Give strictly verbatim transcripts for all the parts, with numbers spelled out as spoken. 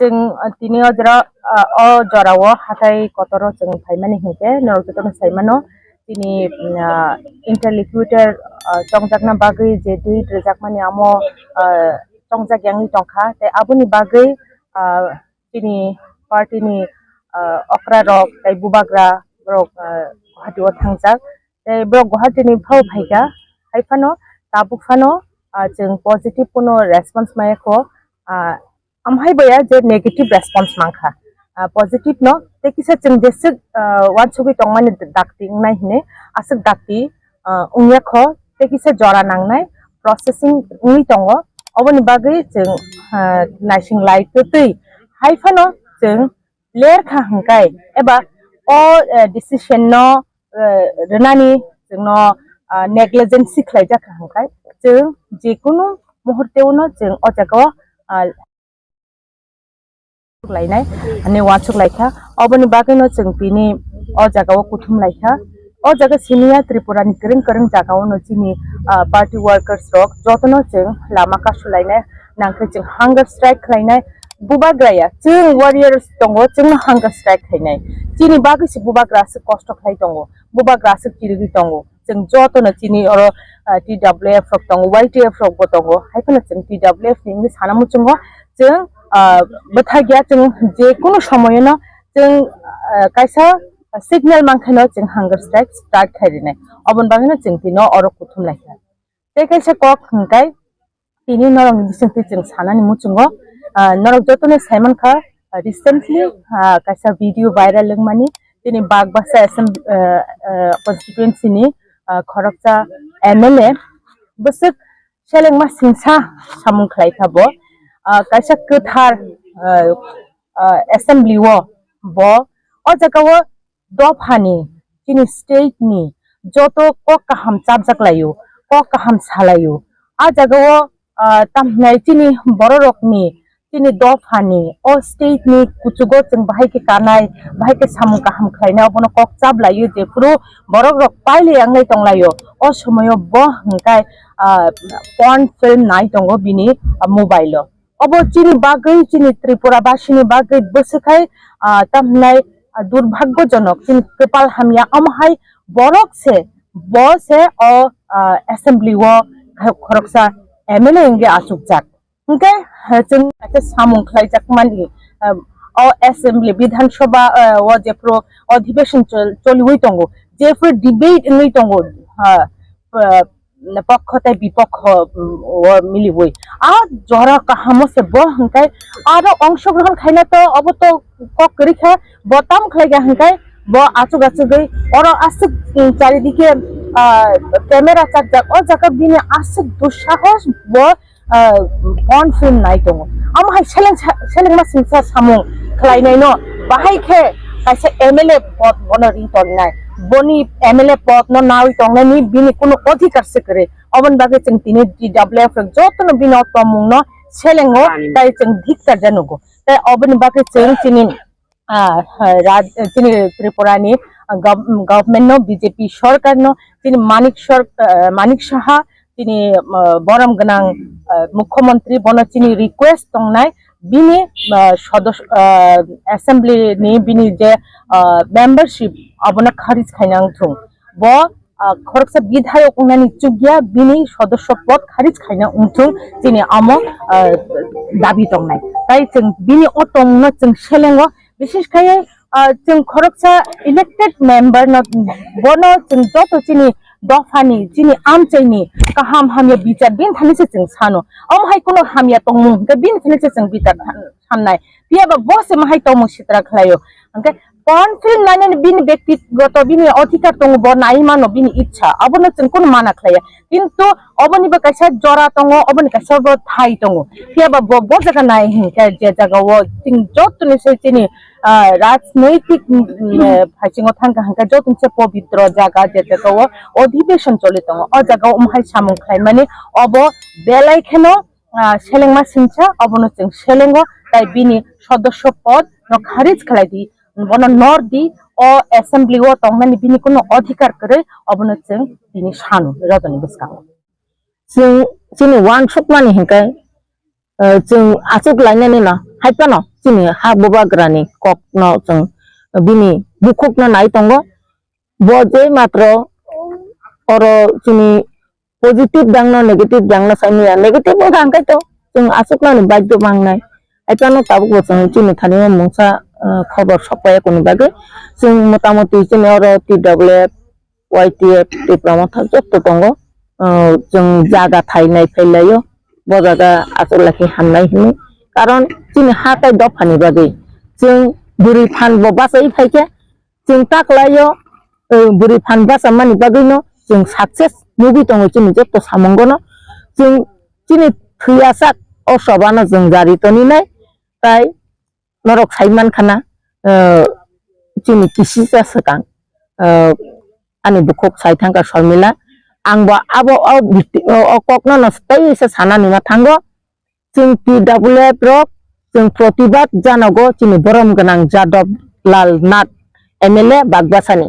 Chwng, ah, tini o jora, ah, o jorao hathai kotoro chwng phaimani hinkhe norok jotono saimano, tini, mm, ah, interlocutor, ah, chongjakna bagwi je tweet rwjakmani amo, ah, chongjak yangwi tongkha, tei aboni bagwi, ah, chini party ni, ah, okra rok tei bubagra rok, ah, Guwahati o thangjak. Tei borok Guwahati ni phao phaikha, hai phano tabuk phano, ah, chwng positive kuno response maya kho, ah, amhai boya je negative response mankha. Ah, positive no tei kisa chwng jeswk, ah, wansugwi tongmani dakti wngnai hine aswk dakti, ah, wngya kho, tei kisa jora nangnai processing wngwi tongo. Oboni bagwi chwng, ah, naising lai twtwi hai phano chwng ler kha hwnkhai eba o, eh, decision no, eh, rwnani chwngno, ah, negligence khlaijak kha hwnkhai chwng jekunu muhurte uno chwng o jaga o, ah, lainai, ani wansuk laikha. Oboni bagwino chwng tini o jaga o kuthum laikha. O jaga siniya Tripura ni kwrwng kwrwng jaga o no chini, ah, party workers rok jotono chwng lama kasu lainai, nangkhe chwng hunger strike khlainai. Bubagra ya, chwng warriors tongo, chwngno hunger strike khlainai. Chini bagwi se bubagra se kosto khlai tongo, bubagra se kirigwi tongo. Chwng jotono chini oro, ah, T W F rok tongo, Y T F rok bo tongo. Hai phano chwng T W F ni wngwi sana muchungo chwng, ah, bwthakya chwng je kunu somoyono chwng, ah, kaisa signal mankheno chwng hunger strike start khai rinai. Oboni bagwino chwng tino oro kuthum laikha. Tei kaisa kok hwnkhai tini norokni bisingtwi chwng sanani muchungo, ah, norok jotono saimankha, ah, recently, ah, kaisa video viral wngmani tini Bagbasa Assembly, ah, ah, constituency ni, ah, khoroksa M L A bwswk selengma singsa samung khlaikha bo, ah, kaisa kwthar, ah, ah, assembly o bo o jaga o dophani, chini state ni joto kok kaham chapjak laio, kok kaham salaio. A jaga o, ah, tamhinai chini borok rokni, chini dophani, o state ni kuchugo chwng bahai khe kanai, bahai khe samung kaham khlainai, obono kok chap laio, jephuru borok rok paile yangnai tonglaio. O somoyo bo hwnkhai, ah, porn film nai tongo bini, ah, mobile o. Obo chini bagwi, chini Tripura basini bagwi bwswkhai, ah, tamhinai, ah, durbhagyojonok, chini kwpal hamya, omo hai borok se, bo se o, ah, assembly o khoroksa M L A wngwi achukjak. Hwnkhe, ah, chwng kaisa samung khlaijakmani, ah, o assembly, Bidhan Sabha, ah, o jephru adhibeshon chol-, choliwi tongo, jephru debate wngwi tongo, ah, ah, pokho tei bipokho, mm, o miliwi. A jora kahamo se bo hwnkhe aro ongshogrohon khaina to obo to kok kwrwi kha, bo tam khlai kha hwnkhe bo achuk achugwi oro aswk, mm, charidike, ah, camera chapjak, o jaga bini aswk dusahos bo, ah, porn film nai tongo. Amo hai seleng sa-, selengma singsa samung khlainaino bahai khe kaisa M L A pod bono ri tongnai. Boni M L A pod no nawi tongnaini bini kunu odhikar se kwrwi. Oboni bagwi chwng tini T W F rok jotono bini o tongmung no selengo, tei chwng dhiktar ja nugo. Tei oboni bagwi chwng chini, ah, raj-, chini Tripura ni, ah, gov-, government no, B J P sorkar no, chini Manik Sor-, ah, Manik Saha, chini, ah, borom gwnang, ah, mukhyamantri, bono chini request tongnai, bini, ah, sodos-, ah, assembly ni bini je, ah, membership abono kharij khaina wngthung. Bo, ah, khoroksa bidhayok wngnani chukya, bini sodosyo pod kharij khaina wngthung, chini amo, ah, dabi tongnai. Tai chwng bini o tongno chwng selengo, bises khai, ah, chwng khoroksa elected member no, bono chwng joto chini dophani, chini amchaini kaham hamya bichar bini thani se chwng sano. Omo hai kuno hamya tongmung hwnkhe bini thani se chwng bichar tha-, samnai. Phiya ba bo se mahai tongmung sitra khlaio. Hwnkhe porn film nainani bini bektigoto bini odhikar tongo, bo nai mano bini ichha. Abono chwng kuno mana khlaiya. Kintu oboni bo kaisa jora tongo, oboni kaisa bo thai tongo. Phiya ba bo, bo jaga nai hwnkhe je jaga o chwng jotoni se chini, ah, rajnaitik, mm, mm, eh, phaisingo thangkha hwnkhe jotoni se pobitro jaga je jaga o odhibeshon choli tongo. O jaga o umhai samung khlaimani obo belai kheno, ah, selengma singsa, obono chwng selengo, tai bini sodosyo pod no kharij khlai di, bono nor di, o assembly o tongnani bini kuno odhikar kwrwi, obono chwng tini sanu jotoni bwskango. Chwng chini wansukmani hinkhe, eh, chwng achuk lainani no, hai phano chini ha bubagrani kokno chwng bini bukhukno nai tongo. Bo je matro oro chini positive dangno negative dangno saimaya, negative wngkha hwnkhe to chwng achuknani baidhyo mangnai. Haiphano tabukbo chwng chini thani o mungsa, ah, khobor sokpaiya kuni bagwi chwng motamoti chini oro T W F, Y T F, Tipra Motha jotto tongo. Ah, chwng jaga thainai phailaio, bo jaga achuk lakhi hamnai hwnwi. Karon chini ha tai dophani bagwi chwng bwrwi phan bo bachai phaikhe, chwng ta khlaio, eh, bwrwi phan bachamani bagwino chwng success nugwi tongo chini jotto samungono. Chwng chini thwiyasak o sobano chwng jari toninai, tai norok sai mankhana, eh, chini kisisa swkang, eh, ani bukhuk sai thangkha Sharmila. Angbo abo o biti-, o, o kokno no tei se sanani ma thango. Chwng T W F rok chwng protibad janogo chini borom gwnang Jadab Lal Nath M L A Bagbasani.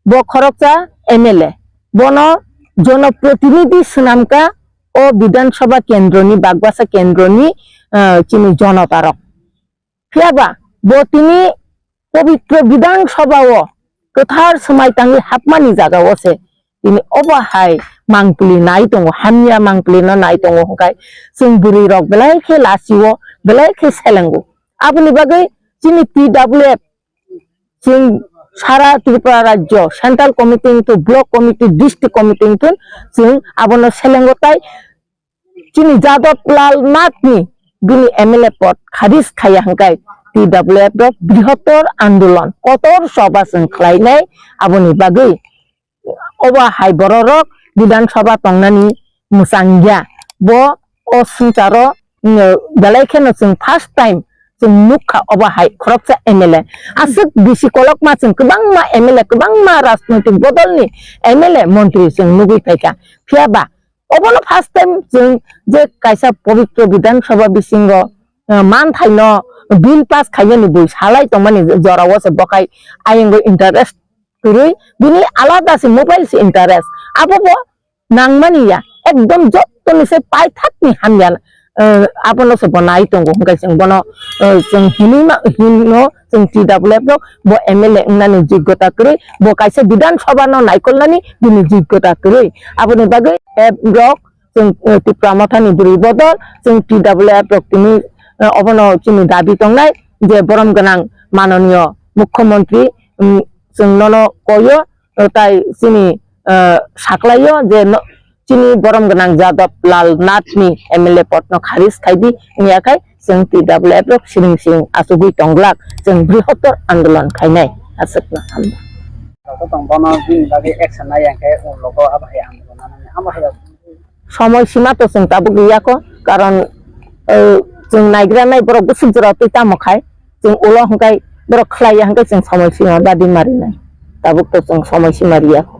Bo khoroksa M L A. Bono jonoprotinidhi swnamkha o Bidhan Sabha kendroni, Bagbasa kendroni, ah, chini jonotarok. Phiyaba bo tini pobitro Bidhan Sabha o kwthar swmai tangwi hapmani jaga o se tini obo hai mangpili nai tongo, hamya mangpili no nai tongo hwnkhe chwng bwrwi rok belai khe lachio, belai khe selengo. Aboni bagwi chini T W F chwng sara Tripura rajyo central committee wngthu, block committee, district committee wngthu chwng abono selengo tai chini Jadab Lal Nathni bini M L A pod kharij khaiya hwnkhe T W F rok brihottor andolon kotor soba chwng khlainai. Aboni bagwi obo hai bororok Bidhan Sabha tongnani mwchangya. Bo o swngcharo, mm, belai kheno chwng first time chwng nukha obo hai khoroksa M L A. Aswk bisi kolokma chwng kwbangma M L A, kwbangma rajnoitik bodolni M L A, montri chwng nugwi phaikha. Phiyaba obono first time chwng je kaisa pobitro Bidhan Sabha bisingo, eh, manthaino bill pass khainani bui salai tongmani jorao se bokhai ayangwi interest kwrwi, bini alada se mobile se interest. Abobo nangmani ya, ekdom jottoni se paithakni hamya, eh, abono se bo nai tongo hwnkhe chwng bono, eh, chwng hinwi ma, hino chwng T W F rok bo M L A wngnani joggota kwrwi, bo kaisa Bidhan Sabha no naikolnani bini joggota kwrwi. Aboni bagwi F rok chwng, eh, Tipra Mothani bwrwi bodol chwng T W F rok tini, eh, obono chini dabi tongnai je borom gwnang manoniyo Mukhyamantri, mm, chwng nono koyo, eh, tai chini, eh, saklaio je no, chini borom gwnang Jadab Lal Nathni M L A podno kharij khaidi wngya khai chwng T W F rok siring siring achugwi tonglak, chwng brihottor andolon khainai. Aswkno hambai. Joto tong bono bini bagwi action nai yang khe ulo go abo hai andolon nani amo hai. Somoi sima to chwng tabuk riyakho, karon, eh, chwng naigra nai borok bwswk jora twi tamo khai, chwng ulo hwnkhe borok khlaiya hwnkhe chwng somoi sima badi marinai, tabuk to chwng somoi sima riyakho.